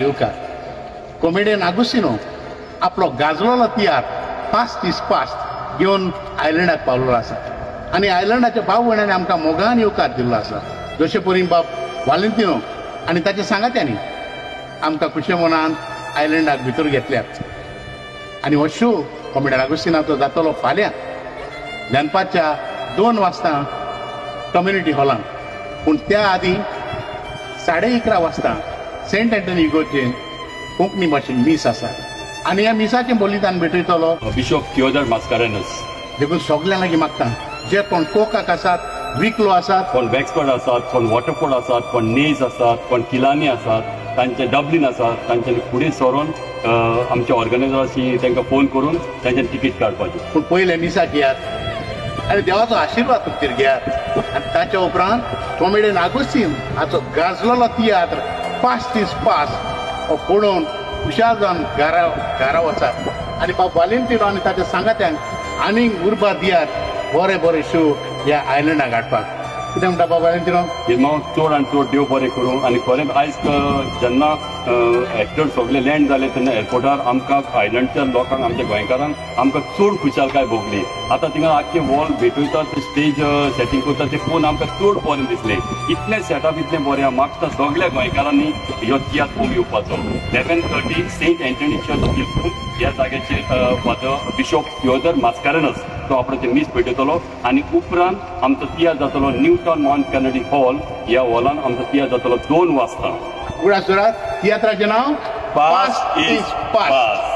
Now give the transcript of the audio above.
येवकार कॉमेडियन आगोस्तिनो आपलो गाजलोलो तियात्र past is past घेवन आयलंडाक पावलेलो आसा आनी आयलंडाच्या भाव भयणांनी आमकां मोगान येवकार दिल्लो आसा. जशे परी बाब वालेंतिनो आनी ताच्या सांगात्यांनी आमकां खुशे मनान आयलंडाक भितर घेतल्यात आनी हो शो कॉमेडियन आगोस्तिनाचो जातलो फाल्यां दनपारच्या 2 वाजता कम्युनिटी हॉलान. पूण त्या आदीं 11:30 वाजता सेंट अँटनी इगोर्जेन कोंकणी भाशेन मीस आसा आनी ह्या मिसाचें बलिदान भेटयतलो बिशॉप थियोदर मास्कारेनस. देखून सगल्यां लागीं मागता जे कोण कोकाक आसात, विकलो आसात, कोण वेक्सफर्ड आसात, कोण वॉटरफोर्ड आसात, कोण नेज आसात, कोण किलानी आसात, तांचे डब्लीन आसात, तांच्यांनी फुडें सरोन आमच्या ऑर्गनायजराशी तांकां फोन करून तांच्यानी तिकीट काडपाची. पूण पयलें मिसाक येयात आनी देवाचो आशिर्वाद तुमचेर घेयात आनी ताच्या उपरांत कॉमेडियन आगोस्तीन हाचो गाजलोलो तियात्र पास्ट is past हो पळोवन खुशाल जावन घरा वचात आनी बाब वालेंतिनो आनी ताच्या सांगात्यांक आनीक उर्बा दियात बरे बरे शो ह्या आयलंडाक हाडपाक. कितें म्हणटा बाब वालेंतिनो? हांव चड आनी चड देव बरें करूं. आनी खरेंच आयज जेन्ना एक्टर सगळे लँड जाले तेन्ना एअरपोर्टार आमकां आयलंडच्या लोकांक, आमच्या गोंयकारांक आमकां चड खुशालकाय भोगली. आतां थिंगा आख्खे वॉल भेटयतात, स्टेज सेटींग करतात, ते पळोवन आमकां चड बरें दिसलें. इतलें सेटअप इतलें बरें आहा. मागता सगळ्या गोंयकारांनी ह्यो तियात्र पळोवंक येवपाचो. 11:30 सेंट अँटनी चर्च हिलपूर ह्या जाग्याचेर फादर बिशॉप थियोदर मास्कारेनस तो आपणाचें मीस भेटयतलो आनी उपरांत आमचो तियात्र जातलो new town mount Kennedy hall ह्या हॉलान आमचो तियात्र जातलो 2 वाजता. उगडास दवरात, तियात्राचें नांव पास्ट is past.